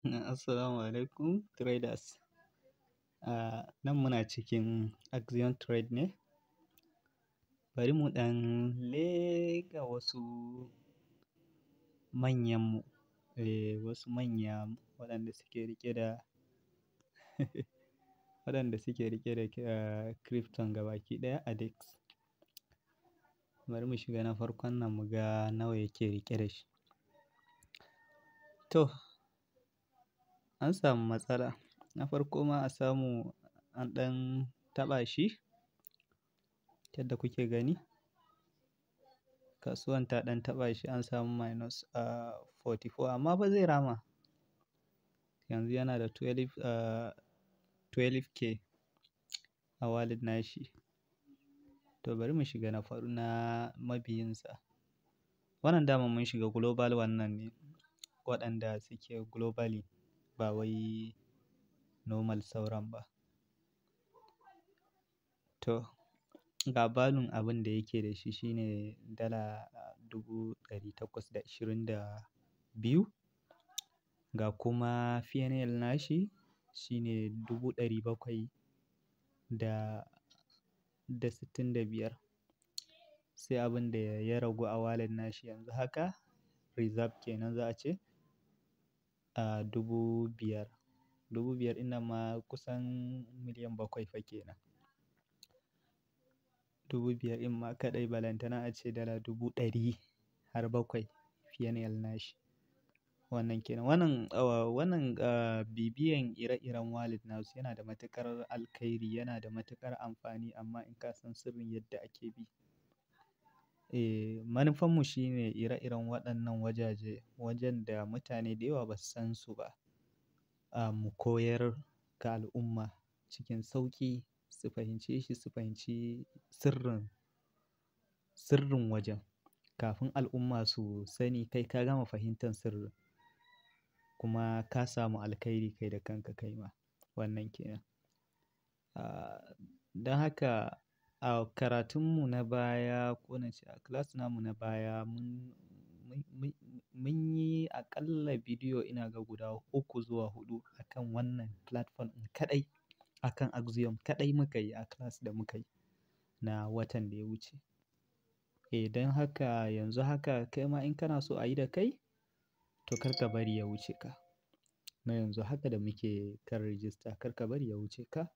Assalamu alaikum traders. Nan muna cikin Axiom Trade ne. Bari mu ɗan leƙa wasu manyanmu, wasu manya waɗanda suke riƙe da waɗanda suke riƙe da crypton gabaki ɗaya a DEX. Bari mu shiga na farkon nan mu ga nawa yake riƙe da shi. To, an samu matsala. Na farko ma a samu an ɗan taɓa shi yadda kuke gani. Kasuwan ta ɗan taɓa shi an samu minus 44, amma fa zai rama. Yanzu yana da 12K a wallet nashi. To, bari mu shiga na na mabiyinsa. Wannan dama mun shiga global wannan ne, waɗanda suke globally, ba wai normal sauran ba. To, ga balun abin da yake da shi shine $822,000. Ga kuma PNL nashi shine 765,000. Sai abin da ya ragu a wallet nashi yanzu haka, reserve kenan za a ce, 5,000. 5,000 ɗin nan ma kusan 7 miliyan fa kenan. 5,000 ɗin ma kaɗai, balantana a ce $100,000 har bakwai PNL nashi. Wannan kenan. Wannan bibiyan ire-iren wallet nasu yana da matuƙar alkhairi, yana da matuƙar amfani, amma in ka san sirrin yadda ake bi. Manufanmu shine ire-iren waɗannan wajaje, wajen da mutane da yawa ba su san su ba. Mu koyar ga al'umma cikin sauƙi su fahimce shi, su fahimci sirrin wajen. Kafin al'umma su sani, kai ka gama fahimtar sirrin kuma ka samu alkhairi kai da kanka kai ma. Wannan kenan. Don haka a karatunmu na baya, ko na ce a class namu na baya, mun yi aƙalla bidiyo ina ga guda uku zuwa huɗu akan wannan platform ɗin kaɗai, akan Axiom kaɗai muka yi a class da muka yi na watan da ya wuce. Don haka yanzu haka kai ma in kana so a yi da kai, to kar ka bari ya wuce ka. Na yanzu haka da muke kan register, kar ka bari ya wuce ka.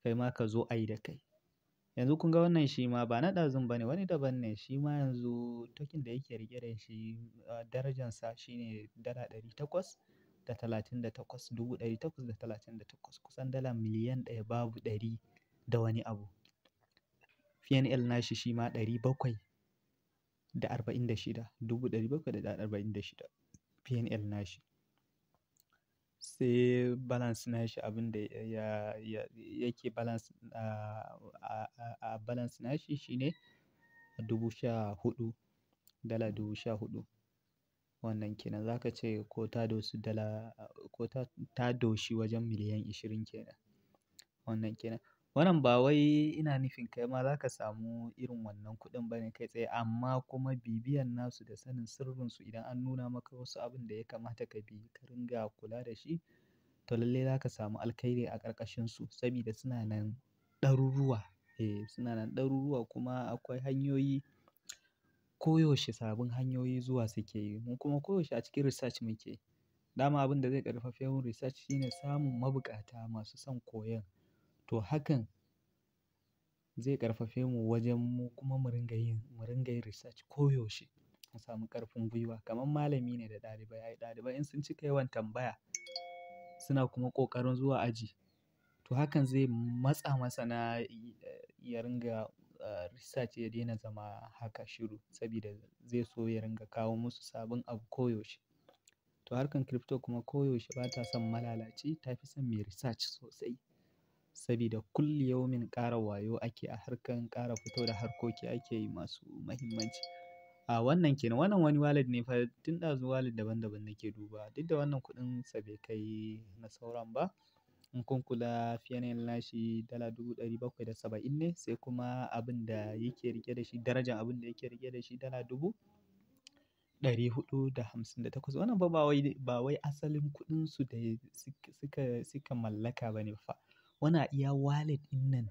Kai ma ka zo a yi da kai. Yanzu kun ga wannan shi ma ba na ɗazun ba ne, wani daban ne. Shi ma yanzu token da yake riƙe da shi, darajansa shine $838, 838,000, kusan $1,000,000 babu ɗari da wani abu. PNL nashi shi ma 746, 746,000 PNL nashi. Sai balance nashi, abin da ya yake balance, a balance nashi shine 14,000, $14,000. Wannan kenan. Za ka ce ko ta doshi dala, ko ta doshi wajen 20 miliyan kenan. Wannan kenan. Wannan ba wai ina nufin kai ma za ka samu irin wannan kuɗin ba ne kai tsaye, amma kuma bibiyan nasu da sanin sirrinsu, idan an nuna maka wasu abin da ya kamata ka bi ka ringa kula da shi, to lallai za ka samu alkhairi a ƙarƙashinsu sabida suna nan ɗaruruwa. Suna nan ɗaruruwa, kuma akwai hanyoyi, koyaushe sabbin hanyoyi zuwa suke yi. Mu kuma koyaushe a cikin research muke. Dama abin da zai ƙarfafe mu research shine samun mabukata masu son koyon. To, hakan zai ƙarfafe mu wajen mu kuma mu ringa yin research koyaushe. Mu samu ƙarfin gwiwa kamar malami ne da ɗalibai. Ai ɗalibai in sun cika yawan tambaya, suna kuma ƙoƙarin zuwa aji, to hakan zai matsa masa na ya ringa research, ya daina zama haka shiru, sabida zai so ya ringa kawo musu sabon abu koyaushe. To, harkar crypto kuma koyaushe ba ta son malalaci, ta fi son mai research sosai. Sabida kulli yaumin ƙara wayo ake a harkar, ƙara fito da harkoki ake yi masu muhimmanci. Wannan kenan. Wannan wani wallet ne fa, tun ɗazu wallet daban daban nake duba. Duk da wannan kuɗinsa bai kai na sauran ba. In kun kula, PNL nashi $770,000 ne, sai kuma abin da yake riƙe da shi, darajar abin da yake riƙe da shi, dala dubu 458. Wannan fa ba wai asalin kuɗinsu da suka mallaka ba ne fa. Wannan a iya wallet ɗin nan,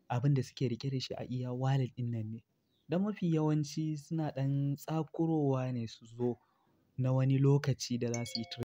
abin da suke riƙe da shi a iya wallet ɗin nan ne. Don mafi yawanci suna ɗan tsakurowa ne su zo na wani lokaci da za su yi trading.